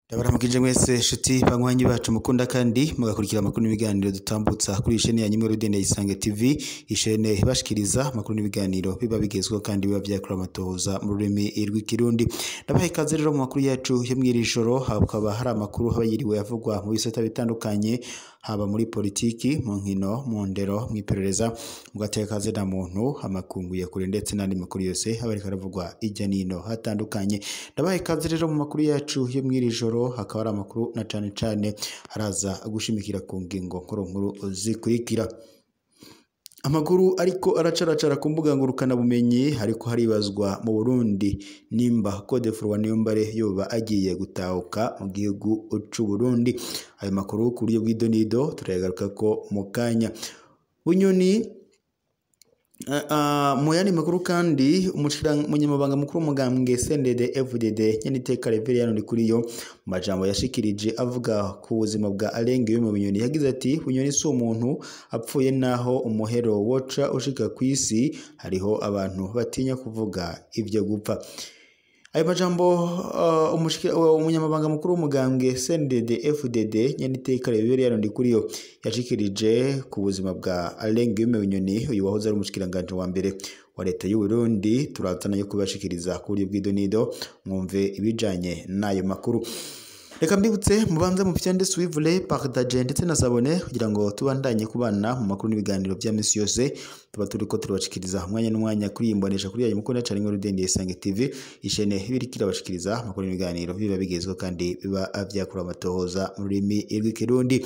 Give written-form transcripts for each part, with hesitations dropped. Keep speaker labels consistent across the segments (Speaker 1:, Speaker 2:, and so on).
Speaker 1: Ndabaramukije mwese shuti banywanyi bacu mukunda kandi mugakurikira amakuru n'ibiganiro dutambutsa kuri ishene ya Nyimwe Rudende Isange TV, ishene bashikiriza amakuru n'ibiganiro biba bigezweho kandi biba vyakora amatohoza mu rurimi rw'ikirundi. Ndabaha ikaze rero mu makuru yacu yo mw'iri joro, hakaba hari amakuru aba yiriwe avugwa mu bisata bitandukanye, haba muri politiki, mu nkino, mu ndero, mw'iperereza, mu gateka na muntu, amakungu ya kure ndetse n'andi makuru yose aba ariko aravugwa hirya n'ino hatandukanye. Ndabaha ikaze rero mu makuru yacu yo mw'iri joro, hakaba hari amakuru na cane cane araza gushimikira ku ngingo nkuru nkuru zikurikira. Amakuru ariko aracaracara ku mbuga ngurukana bumenyi, hariko haribazwa mu Burundi nimba Godefroid Niyombare yoba agiye gutahuka mu gihugu c'u Burundi. Ayo makuru ku buryo bw'idonido turayagaruka ko mu kanya. Bunyoni mu yandi makuru kandi, umunyamabanga mukuru w'umugambwe CNDD FDD nyeniteka Reverien Ndikuriyo, mu majambo yashikirije avuga ku buzima bwa Alain Guillaume Bunyoni, yagize ati: "Bunyoni si umuntu apfuye naho umuhero woca ushika kw'isi, hariho abantu batinya kuvuga ivyo gupfa." Ayo majambo umunyamabanga mukuru w'umugambwe CNDD FDD nyeniteka Reverien Ndikuriyo yashikirije ku buzima bwa Alain Guillaume Bunyoni, uyu wahoze ari umushikiranganji wa mbere wa leta y'u Burundi, turazana yo kubashikiriza ku buryo bw'idonido mwumve ibijanye n'ayo makuru. Reka mbibutse mubanze mufyande suivre, partage ndetse na s'abonner kugira ngo tubandanye kubana mu makuru n'ibiganiro vya misi yose tuba turiko turabashikiriza umwanya n'umwanya kuri iyi mbonesha kuri yanyu mukunda cane Inkuru Rudende Isange TV, ishene ibiriko irabashikiriza amakuru n'ibiganiro biba bigezweho kandi biba vyakura amatohoza mu rurimi rw'ikirundi.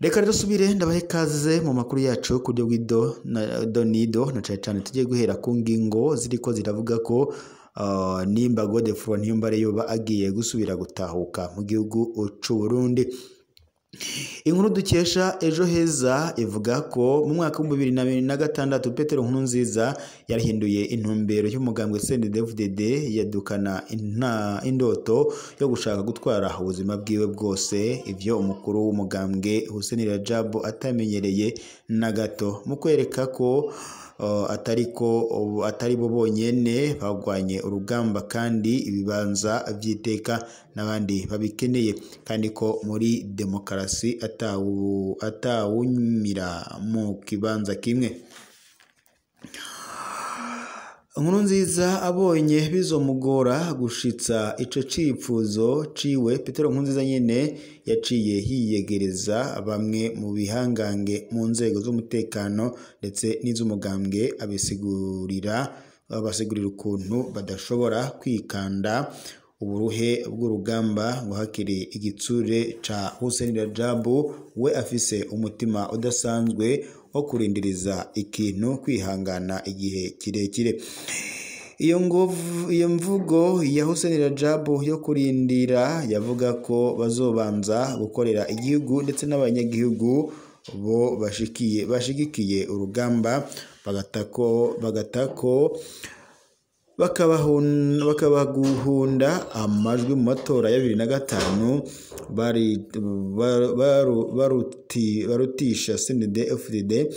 Speaker 1: Reka rero subire ndabahe ikaze mu makuru yacu ku buryo bw'ido na donido, na cane cane tugiye guhera ku ngingo ziriko ziravuga ko nimba Godefroid Niyombare yoba agiye gusubira gutahuka mu gihugu c'u Burundi. Inkuru dukesha Ejo Heza ivuga ko mu mwaka w'ibihumbi bibiri na gatandatu Petero Nkurunziza yarahinduye intumbero y'umugambwe CNDD-FDD, yadukana indoto yo gushaka gutwara ubuzima bwiwe bwose, ivyo umukuru w'umugambwe Hussein Rajab atamenyereye na gato, mu kwereka ko atariko atari bo bonyene bagwanye urugamba kandi ibibanza vy'iteka n'abandi babikeneye, kandi ko muri demokarasi atawumira mu kibanza kimwe. Nkurunziza abonye bizomugora gushitsa ico cipfuzo ciwe, Petero Nkurunziza nyene yaciye yiyegereza bamwe mu bihangange mu nzego z'umutekano ndetse n'iz'umugambwe, abasigurira ukuntu badashobora kwikanda uburuhe bw'urugamba ngo hakiri igitsure ca Hussein Rajab, we afise umutima udasanzwe wo kurindiriza ikintu, kwihangana igihe kirekire. Iyo mvugo ya Hussein Rajab yo kurindira yavuga ko bazobanza gukorera igihugu ndetse n'abanyagihugu bo bashigikiye urugamba, bagatako bakabaguhunda amajwi mu matora ya 2005 barutisha CNDD FDD,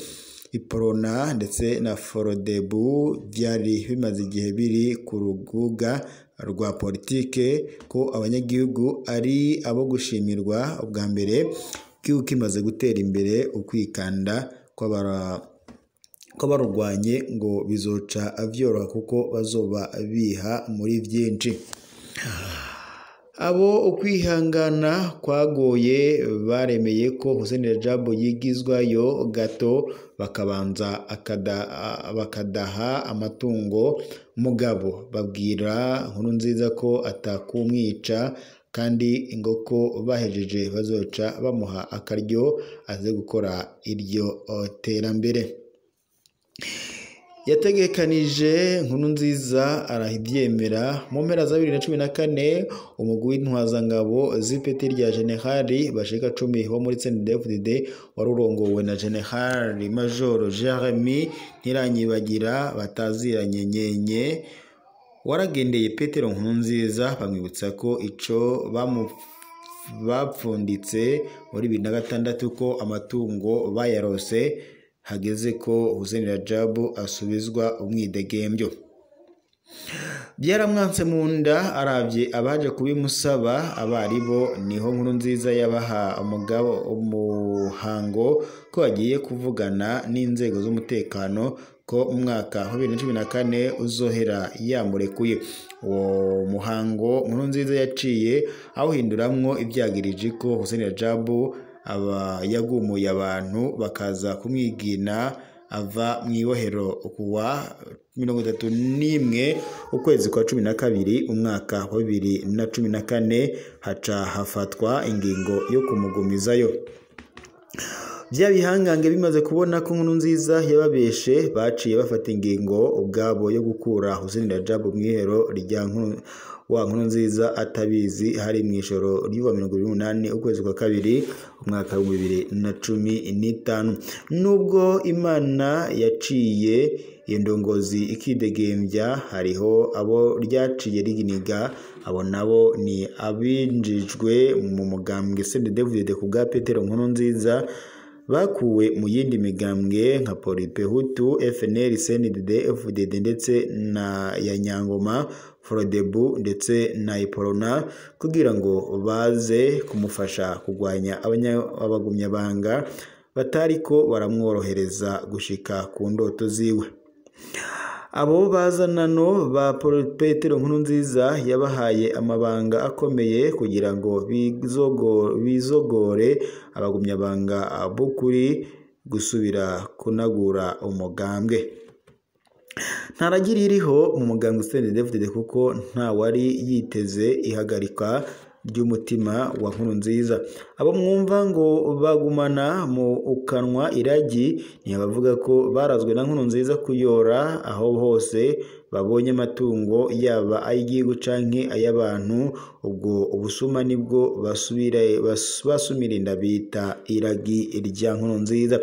Speaker 1: Iprona ndetse na Frodebu vyari bimaze igihe biri ku rubuga rwa politike, ko abanyagihugu ari abo gushimirwa ubwa mbere igihugu kimaze gutera imbere, ukwikanda kw'abarurwanye ngo bizoca vyoroha kuko bazoba biha muri vyinshi. Abo ukwihangana kwagoye baremeye ko Hussein Rajab yigizwayo gato, bakabanza bakadaha amatungo, mugabo babwira Nkurunziza ko atakumwica kandi ngo ko bahejeje bazoca bamuha akaryo aze gukora iryo terambere. Yategekanije Nkurunziza aravyemera. Mu mpera za 2014 umugwi w'intwazangabo z'ipeti rya Generali bashika 10 wo muri CNDD-FDD wari urongowe na Generali Major Jeremy Ntiranyibagira bataziranye nyenye, waragendeye Petero Nkurunziza bamwibutsa ko ico bapfunditse muri 2006 ko amatungo bayarose hageze ko Hussein Radjabu asubizwa umwidegembyo. Byaramwanse mu nda aravye abaje kubimusaba abaribo, niho Nkurunziza yabaha umugabo umuhango ko agiye kuvugana n'inzego z'umutekano ko umwaka wa 2014 uzohera yamurekuye. Uwo muhango Nkurunziza yaciye awuhinduramwo ivyagirije ko Hussein Radjabu aba yagumuye abantu bakaza kumwigina ava mw'ibohero kuwa 31 ukwezi kwa 12 umwaka wa 2014, haca hafatwa ingingo yo kumugumizayo. Vya bihangange bimaze kubona ko Nkurunziza yababeshe, baciye bafata ingingo ubwabo yo gukura Hussein Radjabu mw'ihero rya wa Nkurunziza atabizi, hari mw'ijoro ry'uwa 28 ukwezi kwa kabiri umwaka wa 2015. Nubwo Imana yaciye iyo ndongozi ikidegembya, hariho abo ryaciye riginiga. Abo nabo ni abinjijwe mu mugambwe CNDD-FDD ku bwa Petero Nkurunziza, bakuwe mu yindi migambwe nka Polipehutu, FNL, CNDD, FDD ndetse na ya Nyangoma, Frodebu ndetse na Iporona, kugira ngo baze kumufasha kurwanya abagumyabanga batariko baramworohereza gushika ku ndoto ziwe. Abo bazanano ba Petero Nkurunziza yabahaye amabanga akomeye kugira ngo bizogore abagumyabanga b'ukuri gusubira kunagura umugambwe. Ntaragira iriho mu mugambwe CNDD-FDD kuko nta wari yiteze ihagarika ry'umutima wa Nkurunziza. Abo mwumva ngo bagumana mu ukanwa iragi ni abavuga ko barazwe na Nkurunziza kuyora aho hose babonye amatungo, yaba ay'igihugu canke ay'abantu. Ubwo ubusuma nibwo basumirinda bita iragi rya Nkurunziza.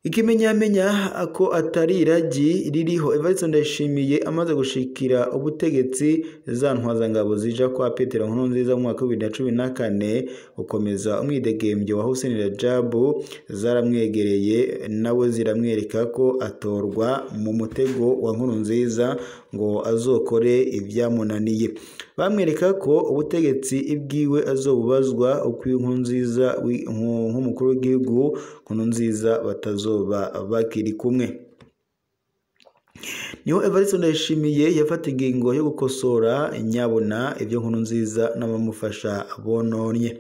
Speaker 1: Ikimenyamenya ko atari iragi ririho, Evariste Ndayishimiye amaze gushikira ubutegetsi, za ntwazangabo zija kwa Petero Nkurunziza mu mwaka wa 2014 gukomeza umwidegembyo wa Hussein Radjabu zaramwegereye, nawe ziramwereka ko atorwa mu mutego wa Nkurunziza ngo azokore ibyamunaniye. Bamwereka ko ubutegetsi ibwiwe azobubazwa uko Nkurunziza nk'umukuru w'igihugu Nkurunziza batazoba bakiri kumwe. Niho Evariste Ndayishimiye yafata ingingo yo gukosora nyabona ibyo Nkurunziza n'abamufasha bononye.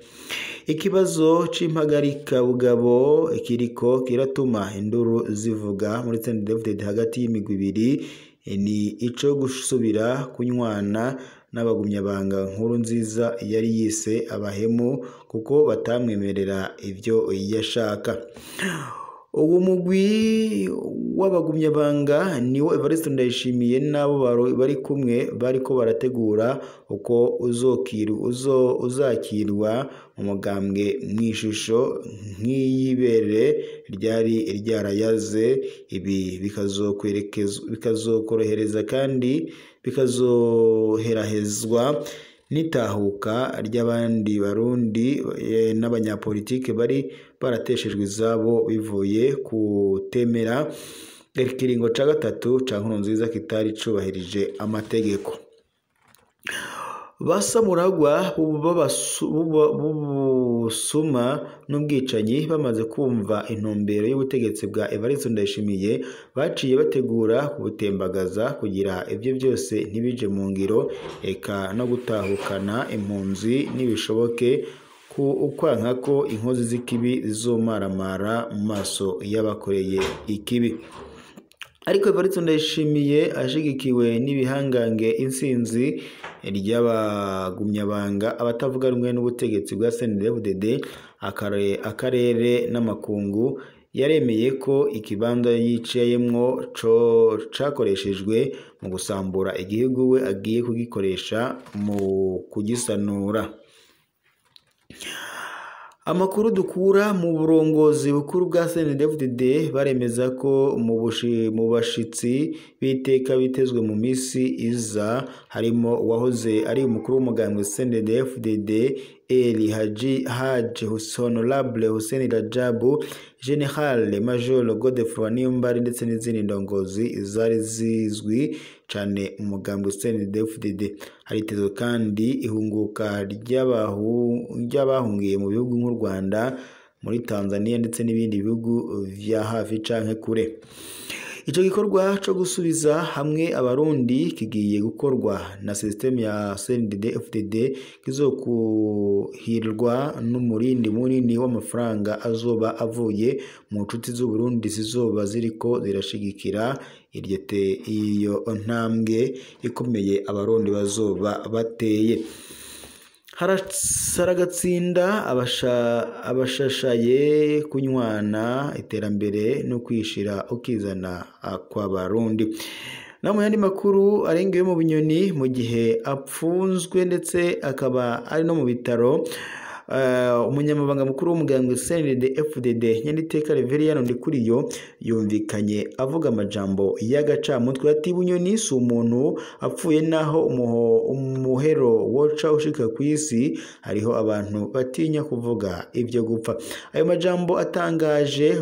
Speaker 1: Ikibazo c'impagarika bugabo kiriko kiratuma induru zivuga muri CNDD-FDD hagati y'imigwi ibiri, ni ico gusubira kunywana n'abagumyabanga Nkurunziza yari yise abahemu kuko batamwemerera ivyo yashaka. Uwo mugwi w'abagumyabanga niwo Evariste Ndayishimiye n'abo bari kumwe bariko barategura uko uzakirwa mu mugambwe mw'ishusho nk'iyibere ryari ryarayaze. Ibi bikazokorohereza kandi bikazoherahezwa n'itahuka ry'abandi Barundi n'abanyapolitike bari barateshejwe izabo bivuye kutemera ikiringo ca gatatu ca Nkurunziza kitari cubahirije amategeko. Basamuragwa b'ubusuma n'ubwicanyi bamaze kumva intumbero y'ubutegetsi bwa Evariste Ndayishimiye, baciye bategura kubutembagaza kugira ibyo byose ntibije mu ngiro, eka no gutahukana impunzi nibishoboke ku ukwanka ko inkozi z'ikibi zizomaramara mu maso y'abakoreye ikibi. Ariko Evariste Ndayishimiye ashigikiwe n'ibihangange insinzi ry'abagumyabanga abatavuga rumwe n'ubutegetsi bwa CNDD-FDD akarere n'amakungu, yaremeye ko ikibanza yicayemwo cakoreshejwe mu gusambura igihugu we agiye kugikoresha mu kugisanura. Amakuru dukura mu burongozi bukuru bwa CNDD-FDD baremeza ko mu bashitsi b'iteka bitezwe mu misi iza harimo uwahoze ari umukuru w'umugambwe CNDD-FDD Eli Haji Haji Honorable Hussein Rajabu, General Major Godefroid Niyombare ndetse n'izindi ndongozi zari zizwi cane mu mugambi CNDD-FDD. Haritezwe kandi ihunguka ry'abahungiye mu bihugu nk'u Rwanda, muri Tanzania ndetse n'ibindi bihugu vya hafi canke kure. Ico gikorwa co gusubiza hamwe abarundi kigiye gukorwa na system ya CNDD-FDD kizokuhirwa n'umurindi munini w'amafaranga azoba avuye mu nshuti z'u Burundi zizoba ziriko zirashigikira iyo ntambwe ikomeye abarundi bazoba bateye. Haragatsinda abashashaye kunywana iterambere no kwishira ukizana kw'abarundi. Na mu yandi makuru arengewe mu Bunyoni mu gihe apfunzwe ndetse akaba ari no mu bitaro, umunyamabanga mukuru w'umugambwe CNDD-FDD Nyeniteka Reverien Ndikuriyo yumvikanye avuga amajambo y'agacamutwe ati Bunyoni si umuntu apfuye naho umuhero woca ushika ku isi, hariho abantu batinya kuvuga ibyo gupfa. Ayo majambo atangaje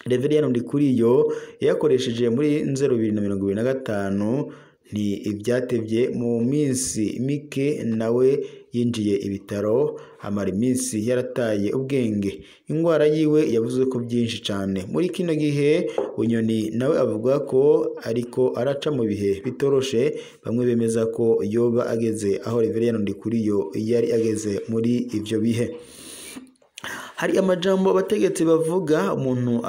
Speaker 1: Reverien Ndikuriyo yakoresheje muri 2025 ni ibyatevye mu minsi mike nawe yinjiye ibitaro amara iminsi yarataye ubwenge. Ingwara yiwe yavuze ko byinshi cyane. Muri kino gihe Bunyoni nawe avuga ko ariko araca mu bihe bitoroshe, bamwe bemeza ko yoba ageze aho Reverien Ndikuriyo yari ageze muri ivyo bihe. Hari amajambo abategetsi bavuga umuntu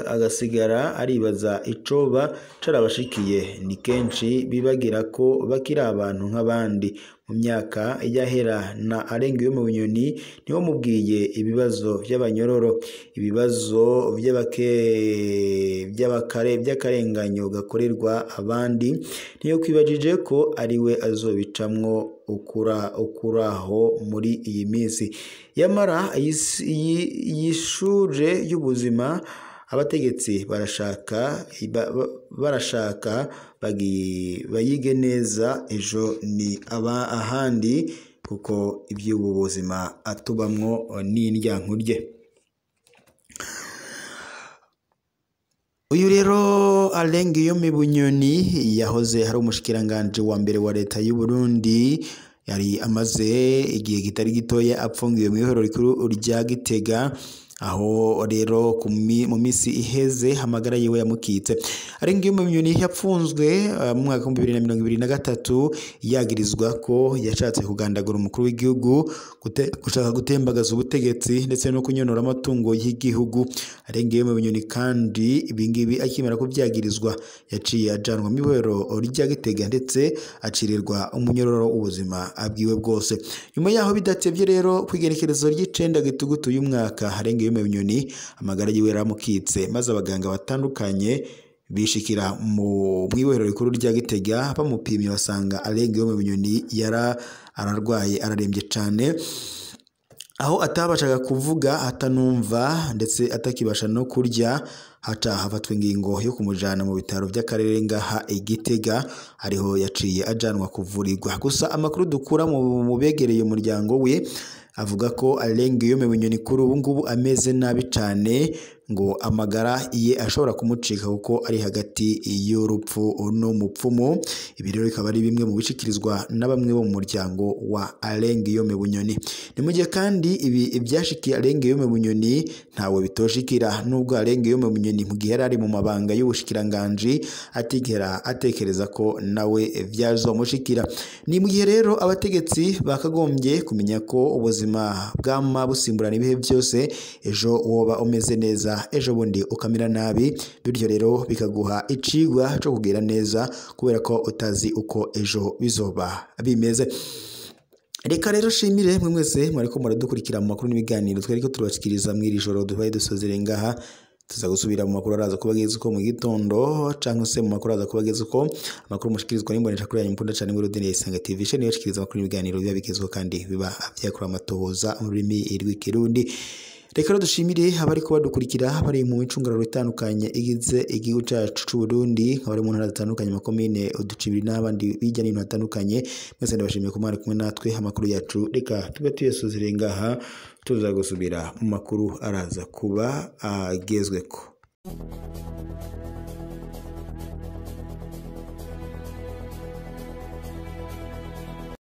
Speaker 1: agasigara aribaza icoba carabashikiye. Ni kenshi bibagira ko bakiri abantu nk'abandi. Mu myaka yahera na arengewe mu Bunyoni niho mubwiye ibibazo by'abanyororo, ibibazo by'akarenganyo gakorerwa abandi, niyo kwibajije ko ariwe azobicamwo ukuraho muri iyi minsi. Yamara yishure y'ubuzima abategetsi barashaka bayige neza, ejo ni aba ahandi, kuko iby'ubu buzima atubamwo n'indyankurye. Uyu rero Alain Guillaume Bunyoni yahoze hari umushikiranganje wa mbere wa leta y'u Burundi, yari amaze igihe kitari gitoya apfungiwe mu ihoro rikuru rya Gitega, aho rero mu minsi iheze hamagara yiwe yamukitse. Alain Guillaume Bunyoni yapfunzwe mu mwaka wa 2023 yagirizwa ko yashatse kugandagura umukuru w'igihugu, gushaka gutembagaza ubutegetsi ndetse no kunyonora amatungo y'igihugu. Alain Guillaume Bunyoni kandi ibingibi akimara kubyagirizwa yaciye ajanwa mu ibohero rya Gitega ndetse acirirwa umunyororo w'ubuzima abwiwe bwose. Nyuma yaho bidatevye rero kwigerekerezo ry'icenda gitugutu y'umwaka, Alain Guillaume Bunyoni amagara yiwe yaramukitse, maze abaganga batandukanye bishikira mu ibohero rikuru rya Gitega bamupimye basanga Alain Guillaume Bunyoni yara ararwaye ararembye cane, aho atabashaga kuvuga, atanumva ndetse atakibasha no kurya. Haca hafatwa ingingo yo kumujana mu bitaro by'akarere ngaha i Gitega, ariho yaciye ajanwa kuvurirwa. Gusa amakuru dukura mu begereye umuryango we avuga ko Alain Guillaume Bunyoni kuri ubu ngubu ameze nabi cane, ngo amagara iye ashobora kumucika kuko ari hagati y'urupfu n'umupfumu. Ibi rero bikaba ari bimwe mu bishikirizwa na bamwe bo mu muryango wa Alain Guillaume Bunyoni. Ni mu gihe kandi ibi ibyashikiye Alain Guillaume Bunyoni ntawe bitoshikira, nubwo Alain Guillaume Bunyoni mu gihe ari mu mabanga y'ubushikiranganji atigera atekereza ko nawe vyazomushikira. Ni mu gihe rero abategetsi bakagombye kumenya ko ubuzima bwama busimburana ibihe byose, ejo woba umeze neza ejo bundi ukamera nabi, bityo rero bikaguha icigwa cyo kugira neza kubera ko utazi uko ejo bizoba bimeze. Reka rero shimire mwe mwese mwariko muradukurikira mu makuru n'ibiganiro twariko turabashikiriza mw'iri joro dubaye dusozere ngaha. Tuza gusubira mu makuru araza kubageza uko mu gitondo canke se mu makuru araza kubageza uko amakuru mushikirizwa n'imbonesha kuri yanyu mukunda cyane muri Rodine Isanga TV, shene yashikiriza amakuru n'ibiganiro biba bigezweho kandi biba vyakura amatohoza mu rurimi rw'ikirundi. Reka rero dushimire abariko badukurikira bari mu micungararo itandukanye igize igihugu cacu c'u Burundi, abari mu ntara zitandukanye, makomine, uducibiri n'abandi bijya n'ibintu hatandukanye. Mwese ndabashimiye ko mwari kumwe natwe. Amakuru yacu reka tube tuyasozereye ngaha, tuza gusubira mu makuru araza kuba agezweko.